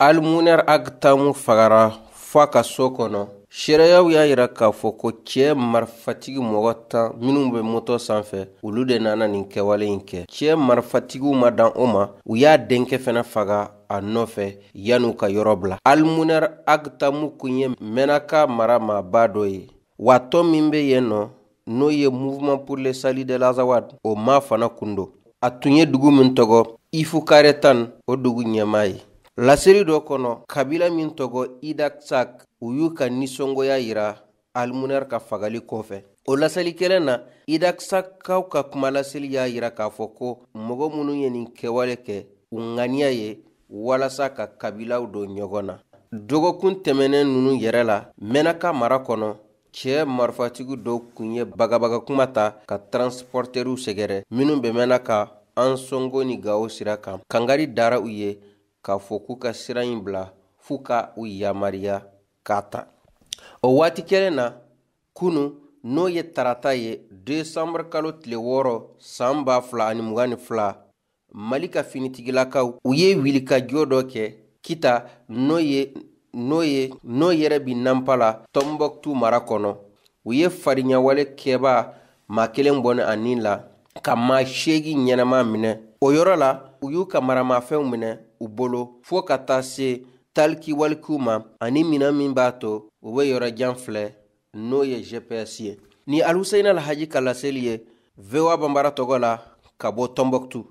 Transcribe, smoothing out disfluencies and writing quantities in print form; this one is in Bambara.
Almuner Ag Tamu fagara fo a ka so kɔnɔ. Seereyaw y'a yira k'a fɔ ko cɛ marifatigi mɔgɔ 10 minnu bɛ moto sanfɛ, olu de nana nin kɛwale in kɛ. Cɛ marifatigiw ma dan o ma, u y'a denkɛ fana faga a nɔfɛ yan'u ka yɔrɔ bila. Almuner Ag Tamu kun ye Menaka mara maaba dɔ ye, wa tɔn min bɛ yen nɔ, n'o ye Mouvement pour le salut de l'Azawad, o maa fana kun don. A tun ye dugu min tɔgɔ Ifukaretan, o dugu ɲɛmaa ye. Laseli dɔ kɔnɔ, kabila min tɔgɔ Idaksak, u y'u ka nisɔngoya yira Almuner ka fagali kɔfɛ. O laseli kelen na, Idaksakaw ka kumalaseli y'a yira k'a fɔ ko mɔgɔ minnu ye nin kɛwale kɛ, u ŋaniya ye walasa ka kabilaw don ɲɔgɔn na. Dɔgɔkun tɛmɛnen ninnu yɛrɛ la, Menaka mara kɔnɔ, cɛ marifatigi dɔw kun ye bagabaga kuma ta ka transporteriw sɛgɛrɛ minnu bɛ Menaka Ansongo ni Gawo sira kan. Kangari dara u ye k'a fɔ k'u ka sira in bila f'u ka u yamaruya k'a ta. O waati kelen na, kunu, n'o ye tarata ye desanburu kalo tile 6 san 2022, Mali ka finitigilakaw, u ye wulikajɔ dɔ kɛ Kita, n'o ye n'o ye n'o yɛrɛ bi Nanpala, Tɔnbɔkutu mara kɔnɔ. U ye farinyawale kɛbaa maa kelen bɔnɛ a ni la ka maa 8 ɲɛnama minɛ o yɔrɔ la. U y'u ka maramafɛnw minɛ u bolo fo ka taa se talikiwalikiw ma ani minɛn min b'a to u bɛ yɔrɔ jan filɛ, n'o ye GPS ye. Ni Aluseyini Alhaji ka laseli ye VOA Banbara tɔgɔ la ka bɔ Tɔnbɔkutu.